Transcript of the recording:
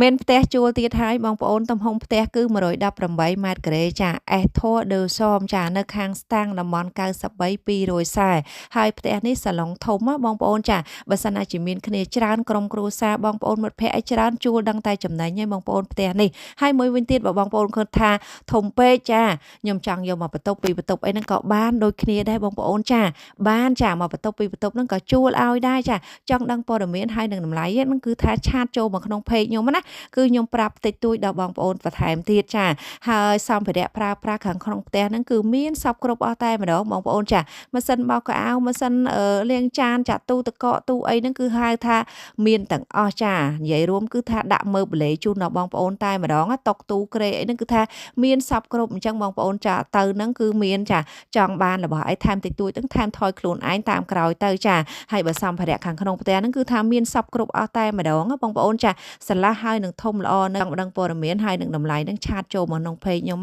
មានផ្ទះជួលទៀតហើយបងប្អូនទំហំផ្ទះគឺ118ម៉ែត្រការ៉េចាអេសធរដឺសមចានៅខាងស្តាំងតំបន់93 240ហើយផ្ទះនេះសាឡុងធំណាបងប្អូនចាបើសិនណាជាមានគ្នាច្រើនក្រុមគ្រួសារបងប្អូនមិត្តភ័ក្តិឲ្យច្រើនជួលដឹងតែចំណេញហើយបងប្អូនផ្ទះនេះហើយមួយវិញទៀតបើបងប្អូនឃើញថាធំពេកចាខ្ញុំចង់យកមកបន្ទប់ពីរបន្ទប់អីហ្នឹងក៏បានដូចគ្នាដែរបងប្អូនចាបានចាមកបន្ទប់ពីរបន្ទប់ហ្នឹងក៏ជួលឲ្យដែរចាចង់ដឹងព័ត៌មានហើយនឹងតម្លៃហ្នឹងគឺថា chat ចូលមកក្នុង page ខ្ញុំណាគឺខ្ញុំប្រាប់តិចតួចដល់បងប្អូនបន្ថែមទៀតចាហើយសម្ភារៈប្រើប្រាស់ខាងក្នុងផ្ទះហ្នឹងគឺមានសពគ្រប់អស់តែម្ដងបងប្អូនចាម៉ាស៊ីនបោកខោអាវម៉ាស៊ីនលាងចានចាទូទឹកកកទូអីហ្នឹងគឺហៅថាមានទាំងអស់ចានិយាយរួមគឺថាដាក់មើបលេជូនដល់បងប្អូនតែម្ដងតុកទូគ្រែអីហ្នឹងគឺថាមានសពគ្រប់អញ្ចឹងបងប្អូនចាទៅហ្នឹងគឺមានចាចង់បានរបស់អីថែមតិចតួចហ្នឹងថែមថយខ្លួនឯងតាមក្រោយទៅចាហើយបើសម្ភារៈខាងក្នុងផ្ទះហ្នឹងគឺថាមានសពគ្រប់អស់តែម្ដងបងប្អូនចាស្រឡះហើយនឹងធំល្អនៅចង់ដឹងព័ត៌មានហើយនឹងតម្លៃនឹង chat ចូលមកក្នុង page ខ្ញុំ។